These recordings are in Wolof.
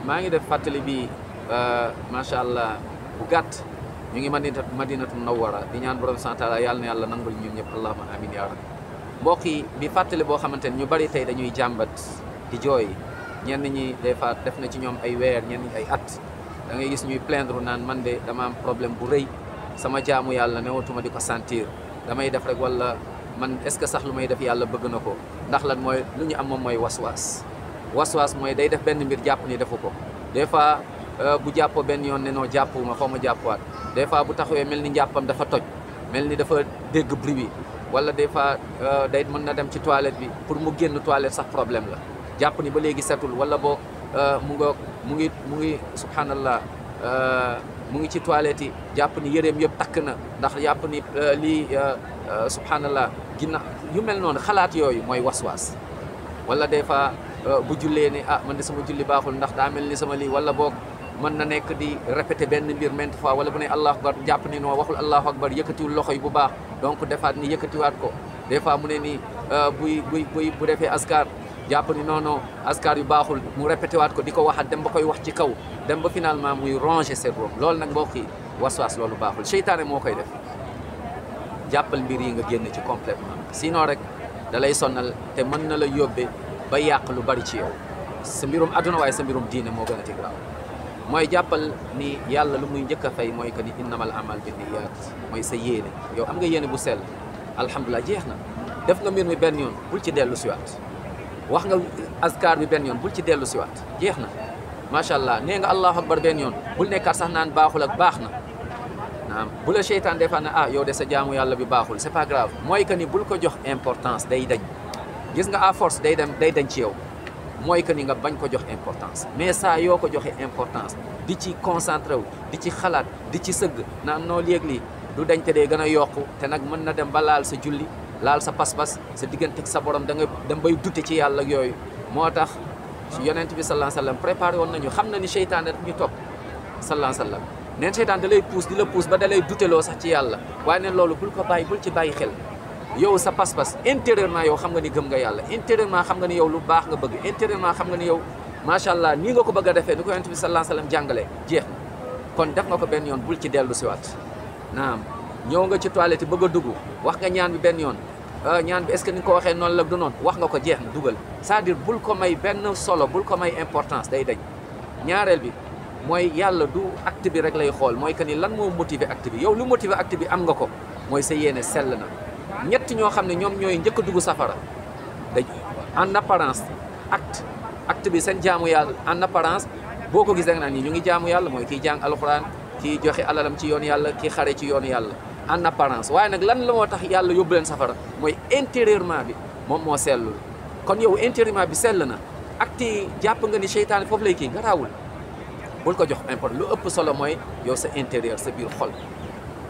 maa ngi def fàttali bi macha allah bu gàtt ñu ngi madinatu munawwara di ñaan borom sant taala yàlla na yàlla nangul ñun ñëpp allahumma amin ya rabbi mbokk yi bi fàttali boo xamante ne ñu bari tey dañuy jàmbat di jooy ñenn ñi des fois def na ci ñoom ay weer ñenn ñi ay at da ngay gis ñuy plaindre naan man de dama am problème bu rëy sama jaamu yàlla newatuma di ko sentir damay def rek wala man est-ce que sax lu may def yàlla bëgg na ko ndax lan mooy lu ñu am moom mooy waswaas mooy day def benn mbir jàpp ni defu ko des fois bu jàppoo benn yoon ne noo jàppuma xaw ma jàppuwaat des fois bu taxawee mel ni njàppam dafa toj mel ni dafa dégg bruit bi wala des fois day mën na dem ci toilette bi pour mu génn toilette sax problème la jàpp ni ba léegi setul wala boo mu ngi subhanallah mu ngi ci toilette yi jàpp ni yëreem yëpp takk na ndax jàpp ni lii subhanallah ginna yu mel noonu xalaat yooyu mooy waswaas wala des fois bu jullee ni man de sama julli baaxul ndax daa mel ni sama lii wala boog mën na nekk di répéter benn mbir maintes fois wala bu ne allahu akbar jàpp ni noo waxul allahu akbar yëkkatiwul loxo yi bu baax donc defaat ni yëkkatiwaat ko des fois mu ne ni bu defee askar jàpp ni non askar yu baaxul mu répété waat ko di ko waxaat dem ba koy wax ci kaw dem ba finalement muy ranger cerveau loolu nag mbokk yi waswaas loolu baaxul seytaane moo koy def jàppal mbir yi nga génn ci complètement sinon rek da lay sonnal te mën na la yóbbe ba yàq lu bari ci yow sa mbirum adduna waaye sa mbirum diine moo gën a tigraaw mooy jàppal ni yàlla lu muy njëkk a fay mooy que ni innamal amal bi niyyat mooy sa yéene yow am nga yéene bu sell alhamdulilah jeex na def nga mbir mi benn yoon bul ci dellu siwaat wax nga askar bi benn yoon bul ci dellu siwaat jeex na macha allah nee nga allahu akbar benn yoon bul nekkaat sax naan baaxul ak baax na naam bu la seytaan defaa ne yow de sa jaamu yàlla bi baaxul c'est pas grave mooy que ni bul ko jox importance day dañ gis nga à force day dañ ci yow mooy que ni nga bañ ko jox importance mais saa yoo ko joxe importance di ci concentré wu di ci xalaat di ci sëgg naan noo léeg lii du dañ te dee gën a yokku te nag mën na dem ba laal sa julli laal sa pas-pas sa diggante ak sa borom da nga dem bay dute ci yàlla ak yooyu moo tax yonent bi sallallahu alayhi wasallam préparé woon nañu xam na ni seytaane daf ñu topp sallallahu alayhi wasallam neen seytaan da lay puus di la puus ba da lay duteloo sax ci yàlla waaye neen loolu bul ko bàyyi bul ci bàyyi xel yow sa pas-pas intérieurement yow xam nga ni gëm nga yàlla intérieurement xam nga ni yow lu baax nga bëgg intérieurement xam nga ni yow macha allah nii nga ko bëgg a defee ni ko yonent bi sallallahu alayhi wasallam jàngalee jeex na kon def nga ko benn yoon bul ci dellu siwaat naam ñëw nga ci toilette bëgg a dugg wax nga ñaan bi benn yoon ñaan bi est-ce que ni nga ko waxee noonu la du noonu wax nga ko jeex na dugal c'est-à-dire bul ko may benn solo bul ko may importance day dañ ñaareel bi mooy yàlla du acte bi rek lay xool mooy que ni lan moo motiver acte bi yow lu motiver acte bi am nga ko mooy sa yéene sell na ñett ñoo xam ne ñoom ñooy njëkk a dugg safara dañ en apparence acte bi seen jaamu yàlla en apparence boo ko gis da nga naan ñi ñu ngi jaamu yàlla mooy kiy jàng alxuraan kii joxe alalam ci yoon yàlla kii xare ci yoonu yàlla en apparence waaye nag lan la moo tax yàlla yóbbu leen safara mooy intérieurement bi moom moo sellul kon yow intérieurement bi sell na acte yi jàpp nga ni seytaane foofu lay kii garaawul bul ko jox important lu ëpp solo mooy yow sa intérieur sa biir xol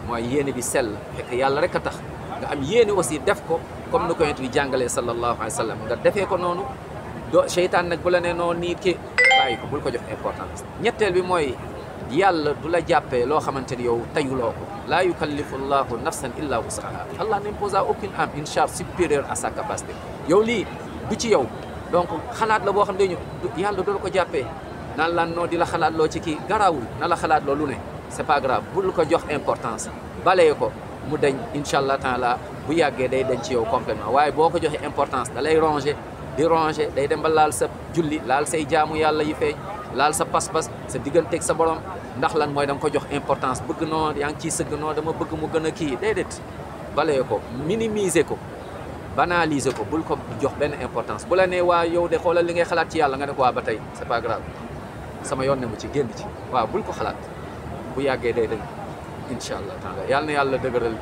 mooy yéene bi sell fekk yàlla rek a tax nga am yéene aussi def ko comme ni ko yonent bi jàngalee sallallahu alayhi wa sallam nga defee ko noonu doo seytaan nag bu la nee noonu nii ki bàyyi ko bul ko jox importance ñetteel bi mooy yàlla du la jàppee loo xamante ni yow tayuloo ko laa yukallifu llahu nafsan illa wusaha Allah n'impose à aucune âme une charge supérieure à sa capacité yow lii du ci yow donc xalaat la boo xam ne yàlla du la ko jàppee naan lan noo di la xalaat loo ci kii garaawul na la xalaat loo lu ne c'est pas grave bul ko jox importance balee ko mu dañ incha allah taala bu yàggee day dañ ci yow complètement waaye boo ko joxee importance da lay ronger di ronger day dem ba laal sa julli laal say jaamu yàlla yi feeñ laal sa pas-pas sa digganteeg sa borom ndax lan mooy da nga ko jox importance bëgg noo yaa ngi ciy sëgg noo dama bëgg mu gën a kii déedéet balee ko minimiser ko banaliser ko bul ko jox benn importance bu la nee waa yow de xoolal li ngay xalaat ci yàlla nga ne ko waa ba tey c'est pas grave sama yoon ne mu ci génn ci waaw bul ko xalaat bu yàggee day dañ incha allah taala yal na yàlla dëgëral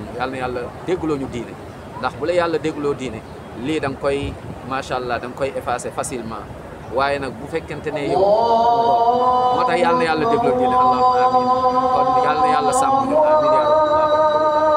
ñu yal na yàlla déggloo ñu diine ndax bu la yàlla déggloo diine lii da nga koy macha allah da nga koy effacer facilement waaye nag bu fekkente ne yow moo tax yal na yàlla dégloo diine allahumma amin kon yal na yàlla sàmm ñu amin ya rabbal